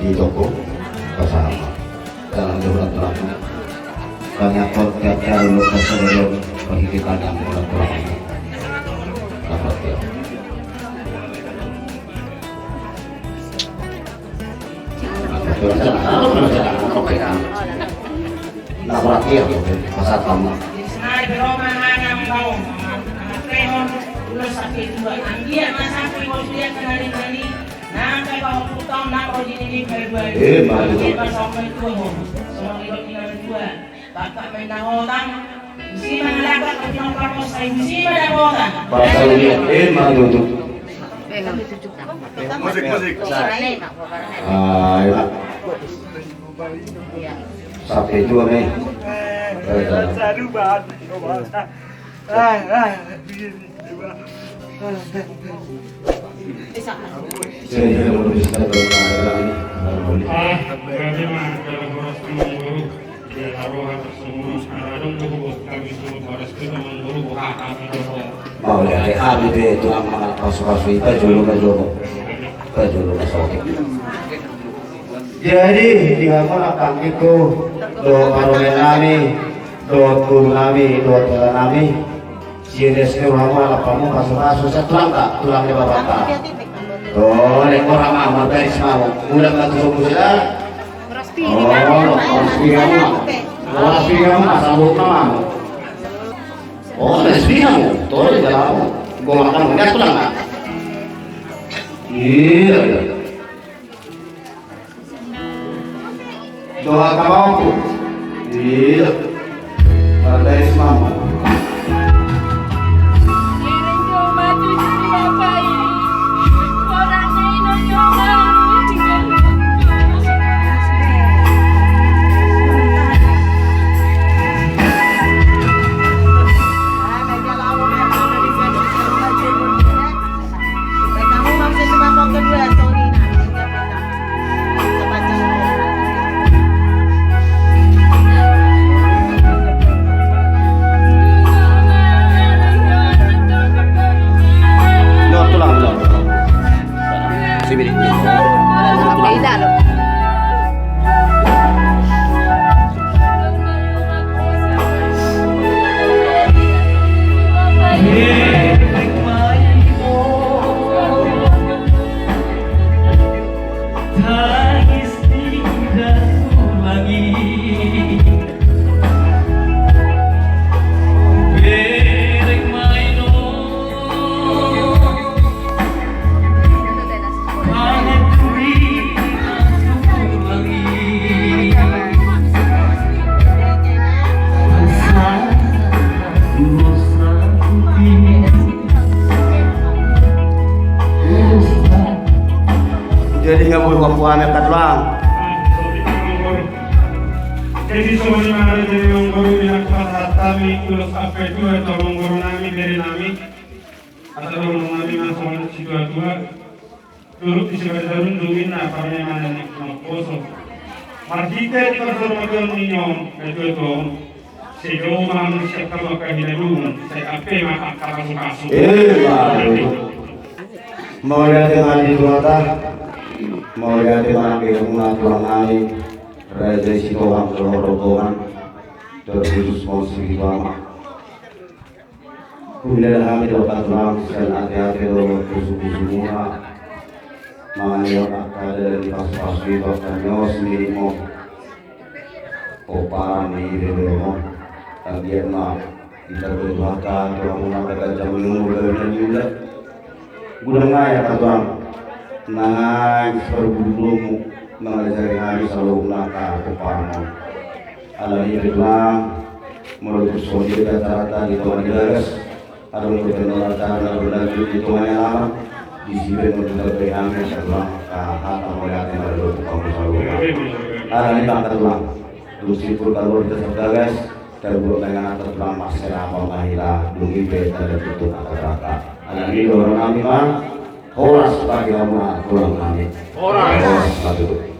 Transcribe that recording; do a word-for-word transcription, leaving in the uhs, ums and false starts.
Di toko, pasahat ma. Dalam jabatan tulang. Kami akan tiap hari lu kasih dulu, pasti kita akan tulang. Dapat ya. Nah, berarti ya, pasahat ma. Jadi, senai beroma hanya mau, anak rehon, ulos sampai dua. Anggiat ma sampai kau sudah kenalin tadi. Nang pe paomput taon nang ro di nini pe dua. Eh, baru. Dia pas sampai dua ho. Semua hidup tinggal dua. Bapak main nang otang. Usi mangalapa tapi nang pamos sai usi mana otang. Pasal dia, eh, baru tu. Musik, musik. Ah, iya. Sampai dua, men. Mauliate, hami pe tulang mangalap pasupasu i, pajolo, pajolo. Pajolo, pasoki. Jadi, di hamu na pangkingku, dohot parumaen nami, dohot boru nami, dohot hela nami. Sian S K hamu alap hamu pasupasu, sai tulang ta, tulang ni bapakta. Tole, horas ma hamu, mardalan ma hamu. Mulak ma tu sobu sila. Horas pidi hamu. Horas pidi hamu, salut ma hamu. Horas pidi hamu, tole jala hamu. Gua makan, lihat tulang ta. Iya, iya. Doa kamu. Iya. Partai Islam. Jadi nga boi huapuan angka tulang. Jadi songon i ma jadi nang boru ni angka pasahat nami, ulos sampai dua tu amangboru nami, bere nami. Asa dohonon nami ma songon situa-tua. Turut di sibarita rundung inna parmemanan ni nongkoso. Marhite di parsormagon ni on, na tua-tua on. Sejauh ma hamu siap hamu angka hinadungon, sai ampe ma angka pasu-pasu. Eh, baru. Mauliate ma di Tuhanta. Mauliate ma di hamuna tulang nami. Raja Sitohang dohot rombongan. Terkhusus Monsiri Bama. Huida hami do angka tulang sian ate-ate do pusu-pusumuna. Mangalehon angka dalan ni pasu-pasu i tu angka nios ni rimon. Pomparan ni rimon. Anggiat ma ditambai Tuhanta tu hamuna angka ganjang ni umur gabe na niula. Godang nai angka tulang. Nang siparbudu domu mangajari hami saluhutna angka pomparan on. Alani i pe tulang, molo tung songon i pe acaranta di tonga ni bagas, adong dope na acara na berlanjut di tonga ni alaman, disi pe molo tung tabe hami asa tulang, hata mauliate ma dohot hamu saluhutna. Alani i pe angka tulang, tung simpul kaluar di atas bagas, tarbuat ma inganan angka tulang, marserahan ma hita, dung i pe tanda tutup acaranta. Alani i dohonon nami ma, horas bagi hamuna tulang nami. Horas. Horas ma tutu.